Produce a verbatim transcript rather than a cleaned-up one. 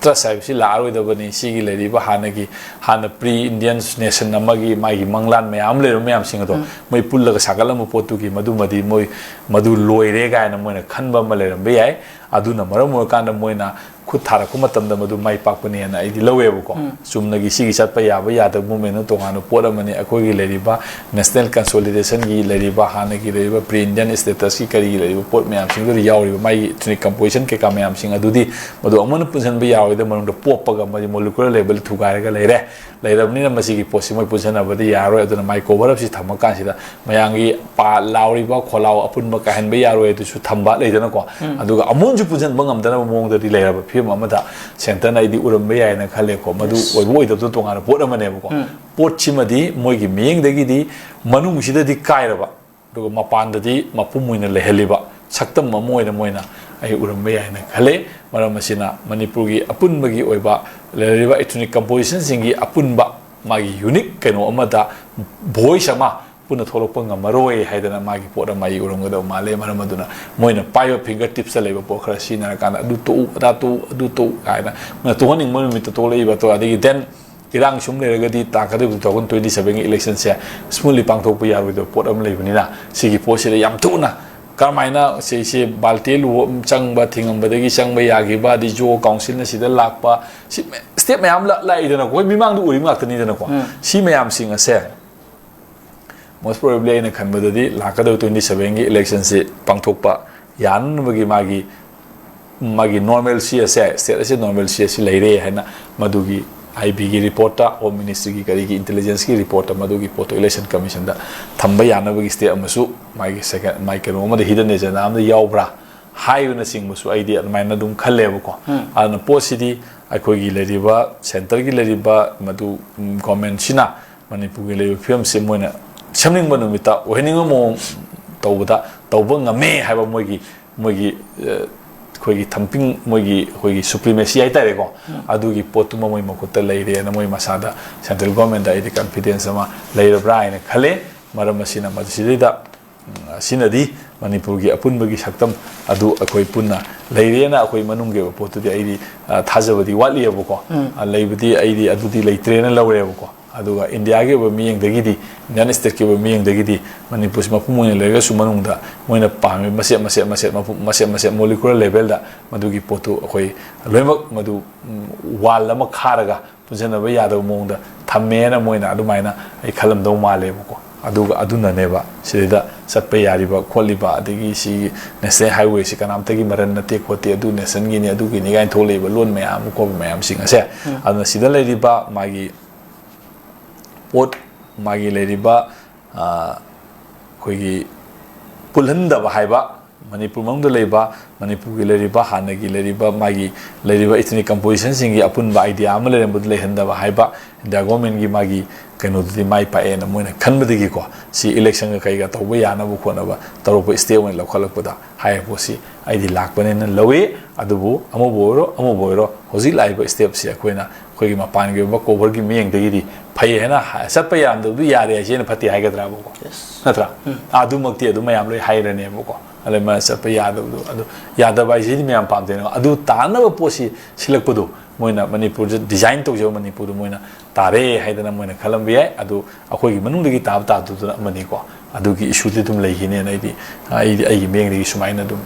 ꯇ꯭ꯔꯁ ꯍꯥꯏꯕꯁꯤ ꯂꯥꯛꯑꯔꯣꯏꯗꯕꯅꯤ꯫ ꯁꯤꯒꯤ ꯂꯩꯔꯤꯕ ꯍꯥꯟꯅꯒꯤ, ꯍꯥꯟꯅ ꯄ꯭ꯔꯤ ꯏꯟꯗꯤꯌꯟ ꯅꯦꯁꯟ ꯑꯃꯒꯤ ꯃꯥꯒꯤ ꯃꯪꯂꯥꯟ ꯃꯌꯥꯝ ꯑꯃ ꯂꯩꯔꯝꯕ ꯃꯌꯥꯝꯁꯤꯡ ꯑꯗꯣ ꯃꯣꯏ ꯄꯨꯜꯂꯒ ꯁꯥꯒꯠꯂꯝꯕ ꯄꯣꯠꯇꯨꯒꯤ ꯃꯗꯨꯃꯗꯤ ꯃꯣꯏ ꯃꯗꯨ ꯂꯣꯏꯔꯦ ꯀꯥꯏꯅ ꯃꯣꯏꯅ ꯈꯟꯕ ꯑꯃ ꯂꯩꯔꯝꯕ ꯌꯥꯏ꯫ ꯑꯗꯨꯅ ꯃꯔꯝ ꯑꯣꯏꯔꯀꯥꯟꯗ ꯃꯣꯏꯅ ꯈꯨꯠ ꯊꯥꯔꯛꯄ ꯃꯇꯝꯗ ꯃꯗꯨ ꯃꯥꯏ ꯄꯥꯛꯄꯅꯦꯅ ꯑꯩꯗꯤ ꯂꯧꯋꯦꯕꯀꯣ꯫ ꯆꯨꯝꯅꯒꯤ ꯁꯤꯒꯤ ꯆꯠꯄ ꯌꯥꯕ ꯌꯥꯗꯕ ꯃꯣꯃꯦꯟꯗ ꯇꯣꯉꯥꯟꯕ ꯄꯣꯠ ꯑꯃꯅꯤ꯫ ꯑꯩꯈꯣꯏꯒꯤ ꯂꯩꯔꯤꯕ ꯅꯦꯁꯅꯦꯜ ꯀꯟꯁꯣꯂꯤꯗꯦꯁꯟꯒꯤ ꯂꯩꯔꯤꯕ ꯍꯥꯟꯅꯒꯤ ꯂꯩꯔꯤꯕ ꯄ꯭ꯔꯤ ꯏꯟꯗꯤꯌꯟ ꯁ꯭ꯇꯦꯇꯁꯀꯤ ꯀꯔꯤꯒꯤ ꯂꯩꯔꯤꯕ ꯄꯣꯠ ꯃꯌꯥꯝꯁꯤꯡꯗꯨꯗ ꯌꯥꯎꯔꯤꯕ ꯃꯥꯒꯤ ꯏꯊꯅꯤꯛ ꯀꯝꯄꯣꯖꯤꯁꯟ ꯀꯩꯀꯥ ꯃꯌꯥꯝꯁꯤꯡ ꯑꯗꯨꯗꯤ ꯃꯗꯨ ꯑꯃꯨꯛ ꯍꯟꯅ ꯄꯨꯟꯁꯤꯟꯕ ꯌꯥꯔꯣꯏꯗ ꯃꯅꯨꯡꯗ ꯄꯣꯞꯄꯒ ꯃꯗꯤ ꯃꯣꯂꯤꯀꯨꯂꯔ ꯂꯦꯕꯦꯜ ꯊꯨꯒꯥꯏꯔꯒ ꯂꯩꯔꯦ꯫ ꯂꯩꯔꯕꯅꯤꯅ ꯃꯁꯤꯒꯤ ꯄꯣꯠꯁꯤ ꯃꯣꯏ ꯄꯨꯟꯁꯤꯟꯅꯕꯗꯤ ꯌꯥꯔꯣꯏ꯫ ꯑꯗꯨꯅ ꯃꯥꯏ ꯀꯣꯚꯔ ꯑꯞꯁꯤ ꯊꯝꯃꯀꯥꯟꯁꯤꯗ ꯃꯌꯥꯝꯒꯤ ꯄꯥ ꯂꯥꯎꯔꯤꯕ ꯈꯣꯜꯂꯥꯎ ꯑꯄꯨꯟꯕ ꯀꯥꯏꯍꯟꯕ ꯌꯥꯔꯣꯏ ꯑꯗꯨꯁꯨ ꯊꯝꯕ ꯂꯩꯗꯅꯀꯣ꯫ ꯑꯗꯨꯒ ꯑꯃꯨꯟꯁꯨ ꯄꯨꯟꯁꯤꯟꯕ ꯉꯝꯗꯅꯕ ꯃꯑꯣꯡꯗꯗꯤ ꯂꯩꯔꯕ ꯐꯤꯕꯝ ꯑꯃꯗ ꯁꯦꯟꯇꯔꯅ ꯑꯩꯗꯤ ꯎꯔꯝꯕ ꯌꯥꯏꯅ ꯈꯜꯂꯦꯀꯣ꯫ ꯃꯗꯨ ꯑꯣꯏꯕ ꯑꯣꯏꯗꯕꯗꯣ ꯇꯣꯉꯥꯟꯅ ꯄꯣꯠ ꯑꯃꯅꯦꯕꯀꯣ꯫ ꯄꯣꯠꯁꯤꯃꯗꯤ ꯃꯣꯏꯒꯤ ꯃꯤꯠꯌꯦꯡꯗꯒꯤꯗꯤ ꯃꯅꯨꯡꯁꯤꯗꯗꯤ ꯀꯥꯏꯔꯕ, ꯑꯗꯨꯒ ꯃꯄꯥꯟꯗꯗꯤ ꯃꯄꯨꯝ ꯑꯣꯏꯅ ꯂꯩꯍꯜꯂꯤꯕ ꯁꯛꯇꯝ ꯑꯃ ꯑꯣꯏꯅ ꯃꯣꯏꯅ ꯑꯩ ꯎꯔꯝꯕ ꯌꯥꯏꯅ ꯈꯜꯂꯦ꯫ ꯃꯔꯝ ꯑꯁꯤꯅ ꯃꯅꯤꯄꯨꯔꯒꯤ ꯑꯄꯨꯟꯕꯒꯤ ꯑꯣꯏꯕ ꯂꯩꯔꯤꯕ ꯏꯊꯅꯤꯛ ꯀꯝꯄꯣꯖꯤꯁꯟꯁꯤꯡꯒꯤ ꯑꯄꯨꯟꯕ ꯃꯥꯒꯤ ꯌꯨꯅꯤꯛ ꯀꯩꯅꯣ ꯑꯃꯗ ꯚꯣꯏꯁ ꯑꯃ ꯄꯨꯟꯅ ꯊꯣꯛꯂꯛꯄ ꯉꯝꯃꯔꯣꯏ ꯍꯥꯏꯗꯅ ꯃꯥꯒꯤ ꯄꯣꯠ ꯑꯃ ꯑꯩ ꯎꯔꯝꯒꯗꯕ ꯃꯥꯜꯂꯦ꯫ ꯃꯔꯝ ꯑꯗꯨꯅ ꯃꯣꯏꯅ ꯄꯥꯏꯕ ꯐꯤꯡꯒꯔ ꯇꯤꯞꯁꯇ ꯂꯩꯕ ꯄꯣꯠ ꯈꯔ ꯁꯤꯖꯤꯟꯅꯔꯀꯥꯟꯗ ꯑꯗꯨ ꯇꯣꯛꯎ, ꯑꯗꯥ ꯇꯣꯛꯎ, ꯑꯗꯨ ꯇꯣꯛꯎ ꯀꯥꯏꯅ ꯃꯣꯏꯅ ꯇꯣꯛꯍꯟꯅꯤꯡꯕ ꯅꯨꯃꯤꯠꯇ ꯇꯣꯛꯂꯛꯏꯕ꯫ ꯑꯗꯒꯤ ꯗꯦꯟ ꯏꯔꯥꯡ ꯁꯨꯝ ꯂꯩꯔꯒꯗꯤ ꯇꯥꯔꯛꯀꯗꯧꯔꯤꯕ two thousand twenty sevenꯒꯤ ꯏꯂꯦꯛꯁꯟꯁꯦ ꯁ꯭ꯃꯨꯠꯂꯤ ꯄꯥꯡꯊꯣꯛꯄ ꯌꯥꯔꯣꯏꯗꯕ ꯄꯣꯠ ꯑꯃ ꯂꯩꯕꯅꯤꯅ ꯁꯤꯒꯤ ꯄꯣꯠꯁꯤꯗ ꯌꯥꯝ ꯊꯨꯅ ꯀꯔꯝꯍꯥꯏꯅ ꯁꯤꯁꯦ ꯕꯥꯜꯇꯦ ꯂꯨꯍꯣꯡ ꯆꯪꯕ ꯊꯤꯡꯉꯝꯕꯗꯒꯤ ꯆꯪꯕ ꯌꯥꯈꯤꯕ, ꯑꯗꯩ ꯖꯤꯑꯣ ꯀꯥꯎꯟꯁꯤꯜꯅ ꯁꯤꯗ ꯂꯥꯛꯄ, ꯁꯤ ꯁ꯭ꯇꯦꯞ ꯃꯌꯥꯝ ꯂꯥꯛꯏꯗꯅꯀꯣ, ꯑꯩꯈꯣꯏ ꯃꯤꯃꯥꯡꯗ ꯎꯔꯤꯕ ꯉꯥꯛꯇꯅꯤꯗꯅꯀꯣ꯫ ꯁꯤ ꯃꯌꯥꯝꯁꯤꯡ ꯑꯁꯦ most probably ꯑꯩꯅ ꯈꯟꯕꯗꯗꯤ ꯂꯥꯛꯀꯗꯕ twenty sevenꯒꯤ ꯏꯂꯦꯛꯁꯟꯁꯤ ꯄꯥꯡꯊꯣꯛꯄ ꯌꯥꯅꯅꯕꯒꯤ ꯃꯥꯒꯤ ꯃꯥꯒꯤ ꯅꯣꯔꯃꯦꯜꯁꯤ ꯑꯁꯦ, ꯁ꯭ꯇꯦꯠ ꯑꯁꯤ ꯅꯣꯔꯃꯦꯜꯁꯤ ꯑꯁꯤ ꯂꯩꯔꯦ ꯍꯥꯏꯅ ꯃꯗꯨꯒꯤ ꯑꯥꯏ ꯕꯤꯒꯤ ꯔꯤꯄꯣꯔꯠꯇ, ꯍꯣꯝ ꯃꯤꯅꯤꯁꯇ꯭ꯔꯤꯒꯤ ꯀꯔꯤꯒꯤ ꯏꯟꯇꯦꯂꯤꯖꯦꯟꯁꯀꯤ ꯔꯤꯄꯣꯔꯠꯇ ꯃꯗꯨꯒꯤ ꯄꯣꯠꯇꯣ ꯏꯂꯦꯛꯁꯟ ꯀꯃꯤꯁꯟꯗ ꯊꯝꯕ ꯌꯥꯅꯕꯒꯤ ꯁ꯭ꯇꯦꯞ ꯑꯃꯁꯨ ꯃꯥꯒꯤ ꯁꯦꯀꯦꯟ ꯃꯥꯒꯤ ꯀꯩꯅꯣ ꯑꯃꯗ ꯍꯤꯗꯟ ꯑꯦꯖꯦꯟꯗꯥ ꯑꯃꯗ ꯌꯥꯎꯕ꯭ꯔꯥ ꯍꯥꯏꯕꯅꯆꯤꯡꯕꯁꯨ ꯑꯩꯗꯤ ꯑꯗꯨꯃꯥꯏꯅ ꯑꯗꯨꯝ ꯈꯜꯂꯦꯕꯀꯣ꯫ ꯑꯗꯨꯅ ꯄꯣꯠꯁꯤꯗꯤ ꯑꯩꯈꯣꯏꯒꯤ ꯂꯩꯔꯤꯕ ꯁꯦꯟꯇꯔꯒꯤ ꯂꯩꯔꯤꯕ ꯃꯗꯨ ꯒꯣꯔꯃꯦꯟꯁꯤꯅ ꯃꯅꯤꯄꯨꯔꯒꯤ ꯂꯩꯔꯤꯕ ꯐꯤꯕꯝꯁꯤ ꯃꯣꯏꯅ ꯁꯦꯝꯅꯤꯡꯕ ꯅꯨꯃꯤꯠꯇ ꯑꯣꯏꯍꯟꯅꯤꯡꯕ ꯃꯑꯣꯡ ꯇꯧꯕꯗ ꯇꯧꯕ ꯉꯝꯃꯦ ꯍꯥꯏꯕ ꯃꯣꯏꯒꯤ ꯃꯣꯏꯒꯤ ꯑꯩꯈꯣꯏꯒꯤ ꯊꯝꯄꯤꯡ ꯃꯣꯏꯒꯤ ꯑꯩꯈꯣꯏꯒꯤ ꯁꯨꯄ꯭ꯔꯤꯃꯦꯁꯤ ꯍꯥꯏꯇꯥꯔꯦꯀꯣ꯫ ꯑꯗꯨꯒꯤ ꯄꯣꯠꯇꯨꯃ ꯃꯣꯏ ꯃꯈꯨꯠꯇ ꯂꯩꯔꯦꯅ ꯃꯣꯏ ꯃꯁꯥꯗ ꯁꯦꯟꯇ꯭ꯔꯦꯜ ꯒꯣꯔꯃꯦꯟꯗ ꯑꯩꯗꯤ ꯀꯟꯐꯤꯗꯦꯟꯁ ꯑꯃ ꯂꯩꯔꯕ꯭ꯔꯥ ꯍꯥꯏꯅ ꯈꯜꯂꯦ꯫ ꯃꯔꯝ ꯑꯁꯤꯅ ꯃꯁꯤꯗꯩꯗ ꯑꯁꯤꯅꯗꯤ ꯃꯅꯤꯄꯨꯔꯒꯤ ꯑꯄꯨꯟꯕꯒꯤ ꯁꯛꯇꯝ ꯑꯗꯨ ꯑꯩꯈꯣꯏ ꯄꯨꯟꯅ ꯂꯩꯔꯦꯅ ꯑꯩꯈꯣꯏ ꯃꯅꯨꯡꯒꯤ ꯑꯣꯏꯕ ꯄꯣꯠꯇꯨꯗꯤ ꯑꯩꯗꯤ, ꯑ, ꯊꯥꯖꯕꯗꯤ ꯋꯥꯠꯂꯤꯑꯕꯀꯣ꯫ ꯎꯝ꯫ ꯑ, ꯂꯩꯕꯗꯤ ꯑꯩꯗꯤ ꯑꯗꯨꯗꯤ ꯂꯩꯇ꯭ꯔꯦꯅ ꯂꯧꯔꯦꯕꯀꯣ꯫ ꯑꯗꯨꯒ ꯏꯟꯗꯤꯌꯥꯒꯤ ꯑꯣꯏꯕ ꯃꯤꯠꯌꯦꯡꯗꯒꯤꯗꯤ, ꯏꯟꯗꯤꯌꯥꯟ ꯁ꯭ꯇꯦꯠꯀꯤ ꯑꯣꯏꯕ ꯃꯤꯠꯌꯦꯡꯗꯒꯤꯗꯤ ꯃꯅꯤꯄꯨꯔꯁꯤ ꯃꯄꯨꯝ ꯑꯣꯏꯅ ꯂꯩꯔꯒꯁꯨ ꯃꯅꯨꯡꯗ ꯃꯣꯏꯅ ꯄꯥꯝꯃꯤ ꯃꯆꯦꯠ ꯃꯆꯦꯠ ꯃꯆꯦꯠ ꯃꯄꯨ-, ꯃꯆꯦꯠ ꯃꯆꯦꯠ molecular levelꯗ ꯃꯗꯨꯒꯤ ꯄꯣꯠꯇꯨ ꯑꯩꯈꯣꯏ ꯂꯣꯏꯅꯃꯛ ꯃꯗꯨ, ꯎꯝ, wall ꯑꯃ ꯈꯥꯔꯒ ꯄꯨꯟꯁꯤꯟꯅꯕ ꯌꯥꯗꯕ ꯃꯑꯣꯡꯗ ꯊꯝꯃꯦꯅ ꯃꯣꯏꯅ ꯑꯗꯨꯃꯥꯏꯅ ꯑꯩ ꯈꯜꯂꯝꯗꯧ ꯃꯥꯜꯂꯦꯕꯀꯣ꯫ ꯑꯗꯨꯒ ꯑꯗꯨꯅꯅꯦꯕ ꯁꯤꯗꯩꯗ ꯆꯠꯄ ꯌꯥꯔꯤꯕ ꯈꯣꯠꯂꯤꯕ, ꯑꯗꯒꯤ ꯁꯤꯒꯤ national highwayꯁꯤ ꯀꯅꯥꯝꯇꯒꯤ ꯃꯔꯟ ꯅꯠꯇꯦ ꯈꯣꯠꯇꯦ, ꯑꯗꯨ nationꯒꯤꯅꯤ ꯑꯗꯨꯒꯤꯅꯤ ꯀꯥꯏꯅ ꯊꯣꯛꯂꯛꯏꯕ ꯂꯣꯟ ꯃꯌꯥꯝ ꯈꯣꯠꯄ ꯃꯌꯥꯝꯁꯤꯡ ꯑꯁꯦ꯫ ꯎꯝ꯫ ꯑꯗꯨꯅ ꯁꯤꯗ ꯂꯩꯔꯤꯕ ꯃꯥꯒꯤ ꯄꯣꯠ, ꯃꯥꯒꯤ ꯂꯩꯔꯤꯕ, ꯑ, ꯑꯩꯈꯣꯏꯒꯤ ꯄꯨꯜꯍꯟꯗꯕ ꯍꯥꯏꯕ, ꯃꯅꯤꯄꯨꯔ ꯃꯅꯨꯡꯗ ꯂꯩꯕ, ꯃꯅꯤꯄꯨꯔꯒꯤ ꯂꯩꯔꯤꯕ, ꯍꯥꯟꯅꯒꯤ ꯂꯩꯔꯤꯕ, ꯃꯥꯒꯤ ꯂꯩꯔꯤꯕ ethnic compositionꯁꯤꯡꯒꯤ ꯑꯄꯨꯟꯕ idea ꯑꯃ ꯂꯩꯔꯝꯕꯗꯨ ꯂꯩꯍꯟꯗꯕ ꯍꯥꯏꯕ, ꯏꯟꯗꯤꯌꯥ governmentꯒꯤ ꯃꯥꯒꯤ ꯀꯩꯅꯣꯗꯨꯗꯤ ꯃꯥꯏ ꯄꯥꯛꯑꯦꯅ ꯃꯣꯏꯅ ꯈꯟꯕꯗꯒꯤꯀꯣ, ꯁꯤ electionꯒ ꯀꯩꯒ ꯇꯧꯕ ꯌꯥꯅꯕ ꯈꯣꯠꯅꯕ ꯇꯧꯔꯛꯄ step ꯑꯣꯏꯅ ꯂꯧꯈꯠꯂꯛꯄꯗ ꯍꯥꯏꯔꯤꯕ ꯄꯣꯠꯁꯤ ꯑꯩꯗꯤ ꯂꯥꯛꯄꯅꯦꯅ ꯂꯧꯏ꯫ ꯑꯗꯨꯕꯨ ꯑꯃꯕꯨ ꯑꯣꯏꯔꯣ, ꯑꯃꯕꯨ ꯑꯣꯏꯔꯣ, ꯍꯧꯖꯤꯛ ꯂꯥꯛꯏꯕ stepꯁꯤ ꯑꯩꯈꯣꯏꯅ ꯑꯩꯈꯣꯏꯒꯤ ꯃꯄꯥꯟꯒꯤ ꯑꯣꯏꯕ coverꯒꯤ ꯃꯤꯠꯌꯦꯡꯗꯒꯤꯗꯤ ꯐꯩ ꯍꯥꯏꯅ ꯍꯥꯏ-, ꯆꯠꯄ ꯌꯥꯔꯝꯗꯕꯗꯨ ꯌꯥꯔꯦ ꯍꯥꯏꯁꯦ ꯑꯩꯅ ꯐꯠꯇꯦ ꯍꯥꯏꯒꯗ꯭ꯔꯥꯕꯀꯣ? Yes. ꯅꯠꯇ꯭ꯔꯥ? ꯎꯝ꯫ ꯑꯗꯨꯃꯛꯇꯤ ꯑꯗꯨꯝ ꯃꯌꯥꯝ ꯂꯣꯏ ꯍꯥꯏꯔꯅꯦꯕꯀꯣ꯫ ꯑꯗꯩ ꯃꯥ ꯆꯠꯄ ꯌꯥꯗꯕꯗꯣ, ꯑꯗꯨ ꯌꯥꯗꯕ ꯍꯥꯏꯁꯤꯗꯤ ꯃꯌꯥꯝ ꯄꯥꯝꯗꯦꯅ, ꯑꯗꯨ ꯇꯥꯅꯕ ꯄꯣꯠꯁꯤ ꯁꯤꯜꯂꯛꯄꯗꯣ, ꯃꯣꯏꯅ ꯃꯅꯤꯄꯨꯔꯗ design ꯇꯧꯖꯕ ꯃꯅꯤꯄꯨꯔꯗꯣ ꯃꯣꯏꯅ ꯇꯥꯔꯦ ꯍꯥꯏꯗꯅ ꯃꯣꯏꯅ ꯈꯜꯂꯝꯕ ꯌꯥꯏ꯫ ꯑꯗꯨ ꯑꯩꯈꯣꯏꯒꯤ ꯃꯅꯨꯡꯗꯒꯤ ꯇꯥꯕ ꯇꯥꯗꯕꯗꯨꯅ ꯑꯃꯅꯤꯀꯣ꯫ ꯑꯗꯨꯒꯤ issueꯗꯤ ꯑꯗꯨꯝ ꯂꯩꯈꯤꯅꯦꯅ ꯑꯩꯗꯤ, ꯑꯩꯗꯤ ꯑꯩꯒꯤ ꯃꯤꯠꯌꯦꯡꯗꯒꯤ ꯁꯨꯃꯥꯏꯅ ꯑꯗꯨꯝ